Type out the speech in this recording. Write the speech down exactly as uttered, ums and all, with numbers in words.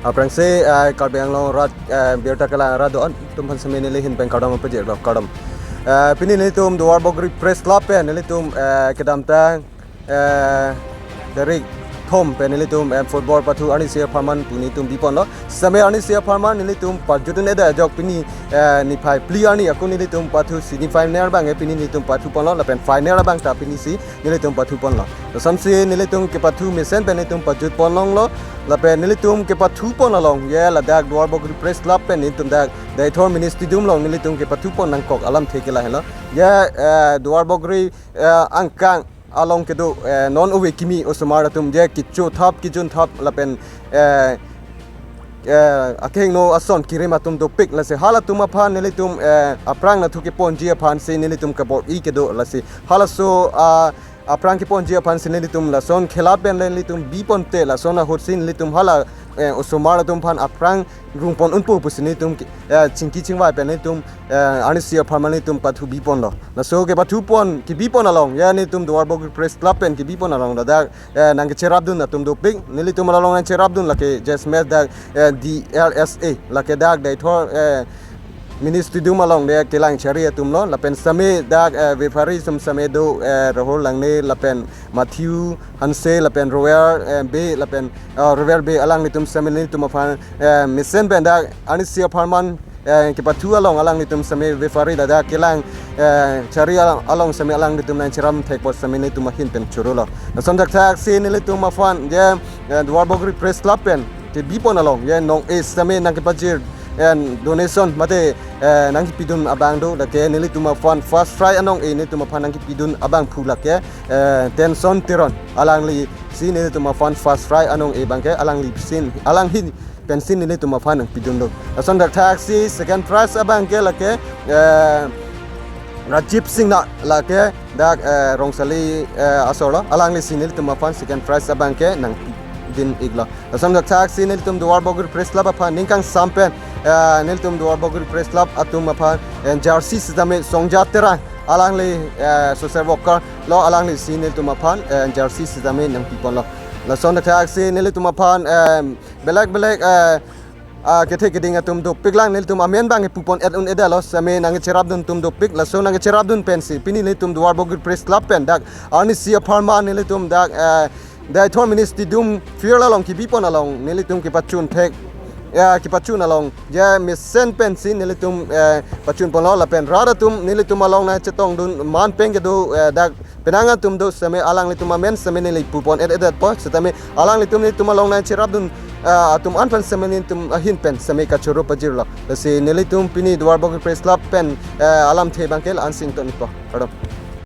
Aphrangsi, eh, Karbi Anglong arat, eh, birta kelang arat do-an atum aphan sitame neli ahin pen kardom pajirlo, kardom. Eh, pini nelitum Duarbagori Press Club pen nelitum, eh, kedamtang, eh, tarik thom pen nelitum, eh, football pathu arnisi apharman pu nelitum biponlo. Sitame arnisi apharman nelitum pajut un-edet ajok pini, eh, niphai phli arni ako nelitum pathu semi final abang, eh, pini nelitum pathuponlo lapen final abang ta pinisi nelitum pathuponlo. Lasonsi nelitum kepathu mesen pen nelitum pajutpon longlo. Lapen nelitum kepathupon along, ye ladak Duarbagori Press Club pen nelitum dak Deithor Mini Stadium along nelitum kepathupon nangkok alamthe ke lahelo. Ye, eh, Duarbagori, eh, angkang along kedo, eh, non ove kimi osomar atum, ye kecho thap kejun thap lapen, eh, eh, akehingno ason kerim atum dopik, lasi halatum aphan nelitum, eh, aphrang nathu keponji aphansi nelitum kabor-i kedo, lasi halaso, ah, aphrang keponji aphansi nelitum lason khela pen nelitum biponte, lason ahutsi nelitum hala, eh, osomar atum aphan aphrang rungpon unpo pusi nelitum, eh, chingki chingvai pen nelitum, eh, arnisi apharman nelitum pathu biponlo. Laso kepathupon kebipon along, ye nelitum Duarbagori Press Club pen kebipon along ladak, eh, nangkecherapdun atum dopik, nelitum along nangcherapdun lake Jesmes dak, eh, D L S A, lake dak Deithor, eh, Mini Stadium along de kelang chari atumlo, lapen sitame dak, eh, referee atum sitame do, eh, Rahul Langne, lapen Matthew Hanse, lapen Rover, eh, Bey, lapen, eh, Rover Bey alanglitum sitame nelitum aphan, eh, mesen pen dak arnisi apharman, eh, kepathu along alanglitum sitame referee ladak kelang, eh, chari along, along sitame alanglitum nangcherap thek apot sitame nelitum ahin pen chorolo. Lason thakthaksi nelitum aphan, ye, eh, Duarbagori Press Club pen kebipon along, ye nong-e sitame nangkepajir, eh, donation mate, eh, nangkepidun abang do, lake nelitum aphan first prize anong-e nelitum aphan nangkepidun abangphu lake, eh, Tenson Teron, alanglisi nelitum aphan first prize anong-e abangke alanglisi, alangli pensi nelitum aphan nangpidunlo. Lason thakthaksi second prize abangke lake, eh, Rajib Singna, lake dak, eh, Rongsali, eh, asorlo, alanglisi nelitum aphan second prize abangke nangpidun-iklo. Lason thakthaksi nelitum Duarbagori Press Club aphan ning kangsam pen, eh, nelitum Duarbagori Press Club atum aphan, eh, jersey sitame Songja Terang, alangli, eh, social worker lo, alanglisi nelitum aphan, eh, jersey sitame nangpiponlo. Lason thakthaksi nelitum aphan, eh, belek belek, eh, ah, kethe keding atum dopiklang, nelitum amen abang pupon-et un-edetlo, sitame nangkecherapdun atum dopik, laso nangkecherapdun pensi pini nelitum Duarbagori Press Club pen dak arnisi apharman nelitum dak, eh, Deithor Mini Stadium field along kebipon along nelitum kepachun thek, eh, kepachun along, ye mesen pensi nelitum, eh, pachunponlo, lapen rat atum nelitum along nangchetongdun man pen kedo, eh, dak penang atum do sitame alanglitum amen sitame neli pupon-et-edetpo, sitame alanglitum nelitum along nangcherapdun, eh, atum an pen sitame nelitum ahin pen sitame kachoro pajirlo. Lasi nelitum pini Duarbagori Press Club pen, eh, alamthe abangke la-ansi ingtonpo. Kardom.